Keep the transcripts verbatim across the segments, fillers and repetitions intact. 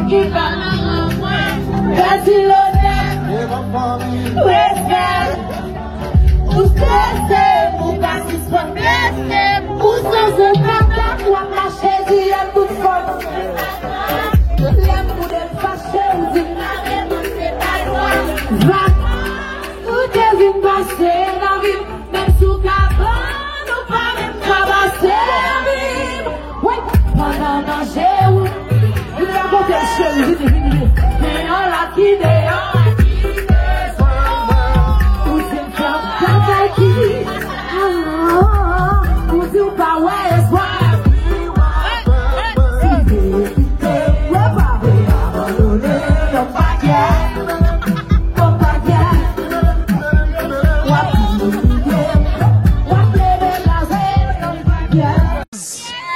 Ki pa nan mwen, pèdi lonè, respè. Ou strese m, ou pa sispann blese m. Ou sanze m, w ap mache di m tout fòs. Lè m boude m fache, ou di m lave m se pa lwa. Vakans, ou te vin pase nan vi m. Menm si w ka ban, ou pa menm ka pase vi m. Wi, pandan manje ou, ou ka pote l cheri, vini, vini, vini. Men yon la ki deyò. Ou di m fè m travay ki, ah, ou di w pa wè espwa. Si w te kite, w pa vle abandone, yon bagay.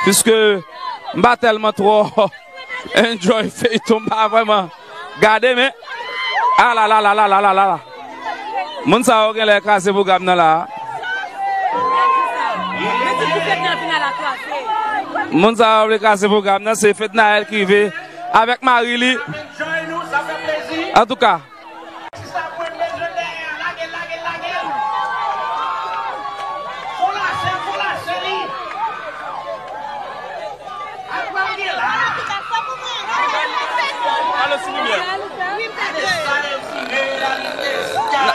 Piske m pa tèlman twò enjoy feyton, m pa vrèman gade, men ala la la la la la la. Moun sa yo genlè kraze pwogram nan la. Moun sa yo vle kraze pwogram nan, se Fednaelle ki rive avèk mari li. Antouka,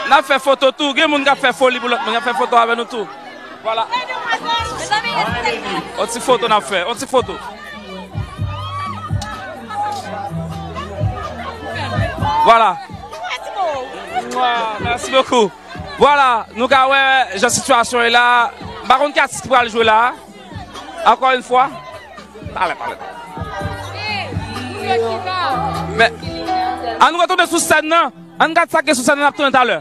n ap fè foto tou. Gen moun k ap fè foli pou lòt moun, y ap fè foto avè nou tou. Vwala. On ti foto n ap fè, on ti foto. Vwala. Mwa, mèsi bokou. Vwala, nou ka wè jan sitiyasyon ye la. M pa konn ki atis ki pral jwe la. Ankò yon fwa. Talè, talè. Men, ann retounen sou sèn nan. Ann gad sa k gen sou sèn nan, n ap tounen talè.